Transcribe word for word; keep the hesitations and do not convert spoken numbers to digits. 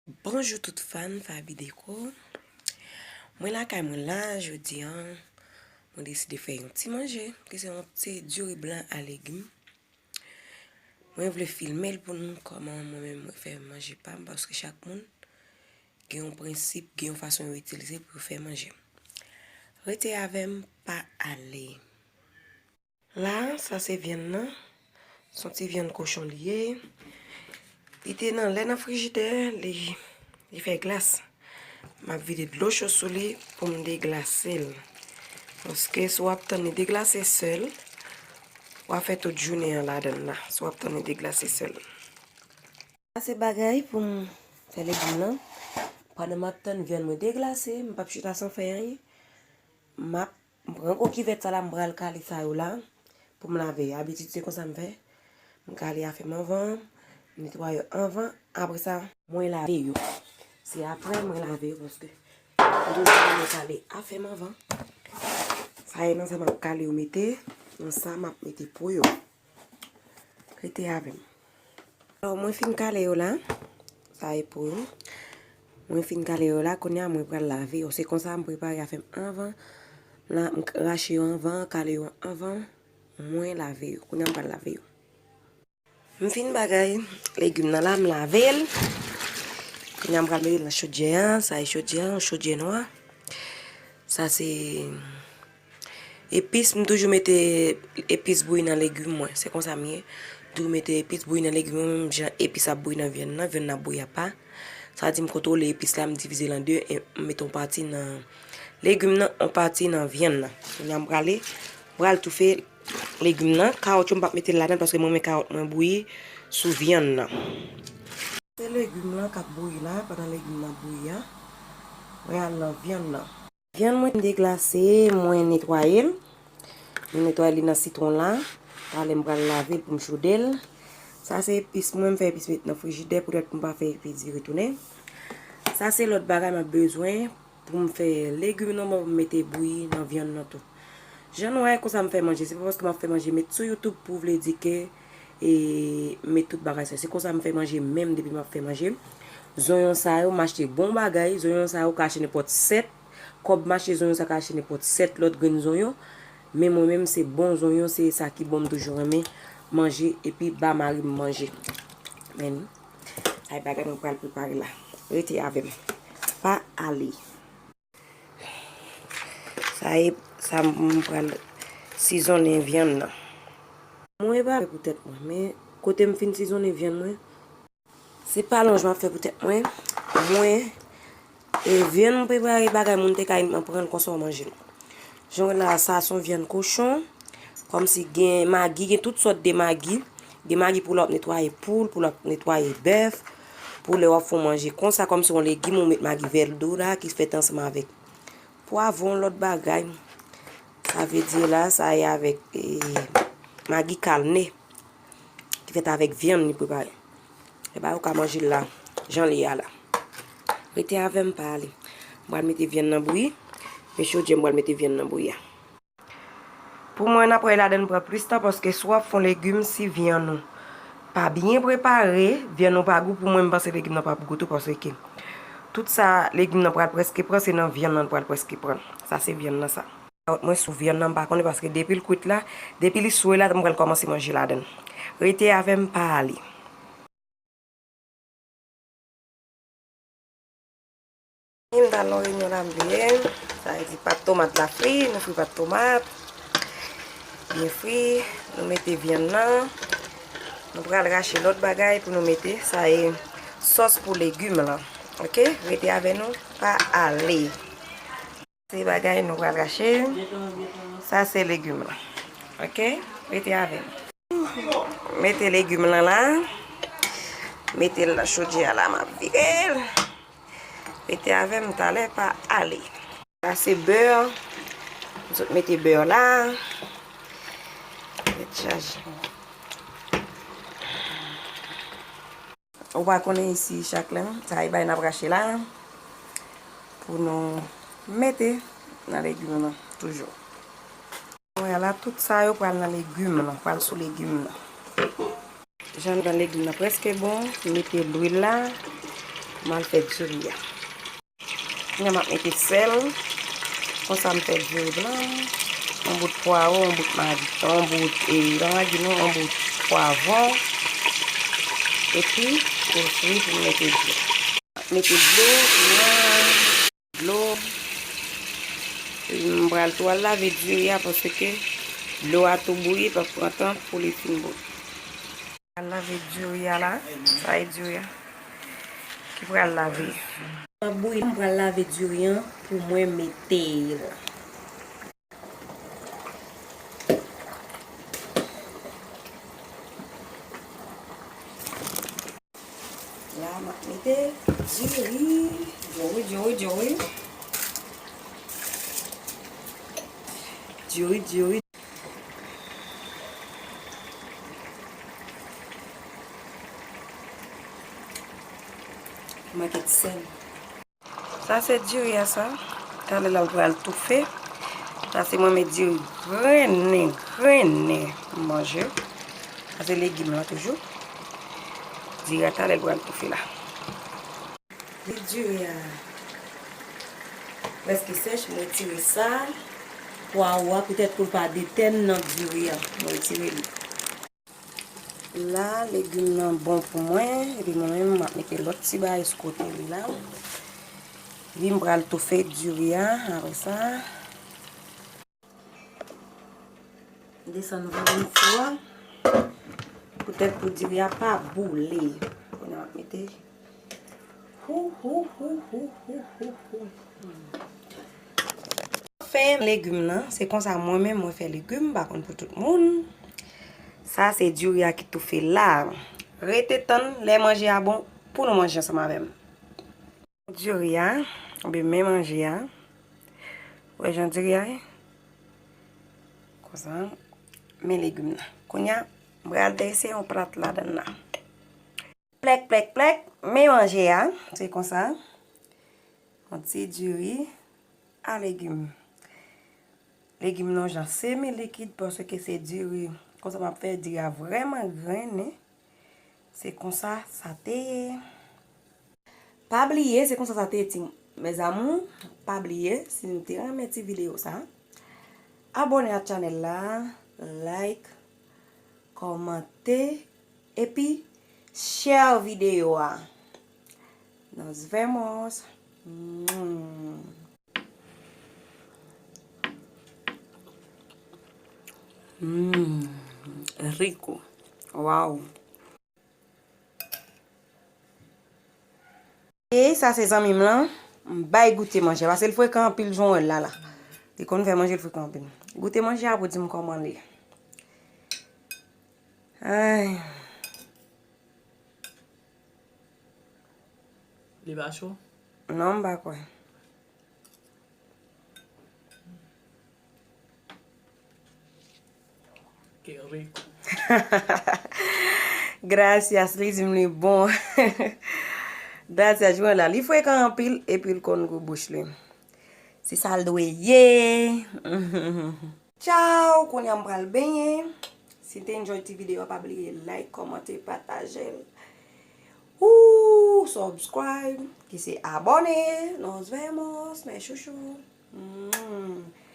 Bonjou tout fan Faby Déco. Mwen lakay mwen la, jodi a, mwen deside fè yon ti manje, ki se yon ti diri blan a legim. Mwen vle filme l pou nou kòman mwen menm mwen fè manje pa m, paske chak moun gen yon prensip, gen yon fason yo itilize pou yo fè manje. Rete avè m, pa ale. La, sa se vyann nan. Se yon ti vyann kochon li ye. Li te nan lè nan frijidè, li, li fè glas. M ap vide dlo cho sou li pou m deglase l. Paske si w ap tann li deglase sèl, w a fè tout jounen an ladan l la, si w ap tann li deglase sèl. Sa se bagay pou m fè legim nan. Pandan m ap tann vyann mwen deglase, m p ap chita san fè anyen. M ap, m pran gwo kivèt sa la, m pral kale sa yo la pou m lave. Abitid se konsa m fè. M kale afè m anvan, m netwaye yo anvan, apre sa, mwen lave yo. Se apre mwen lave yo, paske m toujou renmen kale afè m anvan. Sa e nan sa m ap kale yo mete, nan sa m ap mete po yo. Rete avè m. Alò, mwen fin kale yo la. Sa e po yo. Mwen fin kale yo la, kounye a mwen pral lave yo. Se konsa m prepare afè m anvan. La, m rache yo anvan, kale yo anvan. Mwen lave yo. Kounye a m pral lave yo. M fin bagay legim nan la, m lave l. Kounye a m pral mete l nan chodyè a. Sa e chodyè a, yon chodyè nwa. Sa se epis, m toujou mete epis bouyi nan legim mwen. Se konsa m ye. M toujou mete epis bouyi nan legim mwen, menm jan epis ap bouyi nan vyann nan, vyann nan ap bouyi apa. Sa di m kontwole epis la, m divize l an de, e m mete yon pati nan legim nan, yon pati nan vyann nan. Kounye a m prale, m pral toufe legim nan. Kawòt yo m p ap mete l ladan l paske mwen renmen kawòt mwen bouyi sou vyann nan. Se legim lan k ap bouyi la, pandan legim nan ap bouyi a, mwen al nan vyann nan. Vyann mwen deglase, mwen netwaye l. Mwen netwaye li nan sitwon la. Talè m pral lave l pou m chode l. Sa se epis mwen, m fè epis met nan frijidè poutèt pou m pa fè epis vire tounen. Sa se lòt bagay m ap bezwen pou m fè legim nan, mwen mete bouyi nan vyann nan tou. Jan nou wè konsa m fè manje, se pa paske m ap fè manje met sou YouTube pou vle di ke e m met tout bagay sa. Se konsa m fè manje menm depi m ap fè manje. Zonyon sa yo, m achte bon bagay. Zonyon sa yo ka achte nenpòt sèt. Kòb m achte zonyon sa ka achte nenpòt sèt lòt grenn zonyon. Men mwen menm, se bon zonyon, se sa ki bon, m toujou renmen manje epi ba mari m manje. Men, sa e bagay mwen pral prepare la. Rete avè m. Pa ale. Sa e, sa m pral sizonnen vyann nan. Mwen pa fè pou tèt mwen, men kote m fin sizonnen vyann mwen, se pa lonj m ap fè pou tèt mwen. Mwen, e, vyann mwen prepare bagay moun te ka pran l konsa w manje l. Jan w wè la, sa se yon vyann kochon. Kòmsi gen magi, gen tout sòt de magi. Gen magi pou lè w ap netwaye poul, pou lè w ap netwaye bèf, pou lè w ap fè yon manje konsa, kòmsi yon legim ou met magi vèdou la ki fèt ansanm avèk pwavwon, lòt bagay. Sa vle di la, sa ye avèk, e, magi kalne ki fèt avèk vyann li prepare. Ebyen, ou ka manje l la, jan l ye a la. Rete avè m, pa ale. M pral mete vyann nan bouyi. Men chodyè m pral mete vyann nan bouyi a. Pou mwen, n ap wè ladan l pran plis tan, paske si w ap fè yon legim, si vyann ou pa byen prepare, vyann ou pa gou, pou mwen, m panse legim nan p ap gou tou, paske tout sa legim nan pral prèske pran, se nan vyann nan l pral prèske pran. Sa se vyann nan sa. Kawòt mwen sou vyann nan, m pa konnen, paske depi l kwit la, depi li swe la, m pral kòmanse manje ladan l. Rete avè m, pa ale. M t al nan reyinyon la, m bliye. Sa vle di pat tomat la fri, nou fri pat tomat. Byen fri, nou mete vyann nan. Nou pral rache lòt bagay pou nou mete. Sa e sòs pou legim lan. Oke, rete avè nou, pa ale. Se bagay nou pral rache. Sa se legim lan. Oke? Rete avè m. Mete legim lan la. Mete l nan chodyè a la, m ap vire l. Rete avè m, talè pa ale. Sa se bè. M sot mete bè la. Mete chaje. Ou pa konnen isi chak lè, sa e bay n ap rache la pou nou mete nan legim nan toujou. Wè la, tout sa yo pral nan legim nan, pral sou legim nan. Jan nan legim nan prèske bon, mete lwil la, M al fè diri a. Kounye a m ap mete sèl. Konsa m fè diri blan. Yon bout pwawo, yon bout magi, yon bout, e, pa magi non, yon bout pwavwon. Epi, pou fri pou m mete dlo. M ap mete dlo, kounye a, dlo. M pral tou al lave diri a paske dlo a tou bouyi, l pap pran tan pou li fin bouyi. Al lave diri a la. Sa e diri a ki pral lave. Ap bouyi, m pral lave diri an pou mwen mete l. La, m ap mete diri. Diri, diri, diri. Diri, diri. Manke ti sèl. Sa se diri a sa. Talè la ou pral toufe. Sa se mwen met diri grennen, grennen manje. Sa se legim lan toujou. Diri a talè l pral toufe la. Li diri a prèske sèch, m retire sa. Pwawo a poutèt pou l pa detèn nan diri a. M retire li. La, legim nan bon pou mwen, epi mwen menm, m ap mete lòt ti bagay sou kote li la. Epi m pral toufe diri a, apre sa. Desann vòlèm fou a. Poutèt pou diri a pa boule. Kounye a m ap mete. Hou, hou, hou. Fen legim nan, se konsa mwen menm mwen fè legim, m pa konn pou tout moun. Sa se diri a ki toufe la. Rete tann lè manje a bon pou nou manje ansanm avè m. Diri a, oubyen men manje a. Wè jan diri a ye? Konsa, men legim nan. Kounye a, m pral drese yon plat ladann nan. Plèk, plèk, plèk, men manje a, se konsa. Yon ti diri a legim. Legim nan jan semi likid paske se diri. Konsa m ap fè diri a vrèman grennen. Se konsa sa te ye. Pa bliye, se konsa sa te ye ti mes amours. Pa bliye, si nou te renmen ti videyo sa, abòne ak chanèl la, like, kòmante, epi share videyo a. Nos vemos. Mm. Mm. Rico. Wow. E sa se zanmi m lan, m bay goute manje, paske l frekan anpil jan w wè l la la. Li konn fè manje, l frekan anpil. Goute manje a pou di m kòman l ye. Ay. Li pa cho? Non, m pa kwè. Qué rico. Gracias, li di m li bon. Gracias, jwenn la. Li frekan anpil, epi l konn gou bouch li. Se sa l dwe ye. Tchaw, kounye a m pral benyen. Si te enjoy ti videyo a, pa bliye like, kòmante, pataje l. Ou subscribe, ki se abòne. Nos vemos, mes chouchous. Mm.